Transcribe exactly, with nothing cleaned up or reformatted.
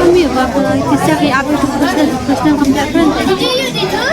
Kami ba ko kita cari apa tu, Krishna, Krishna come back friend. Kami ba ko kita cari apa tu, Krishna, Krishna come back friend.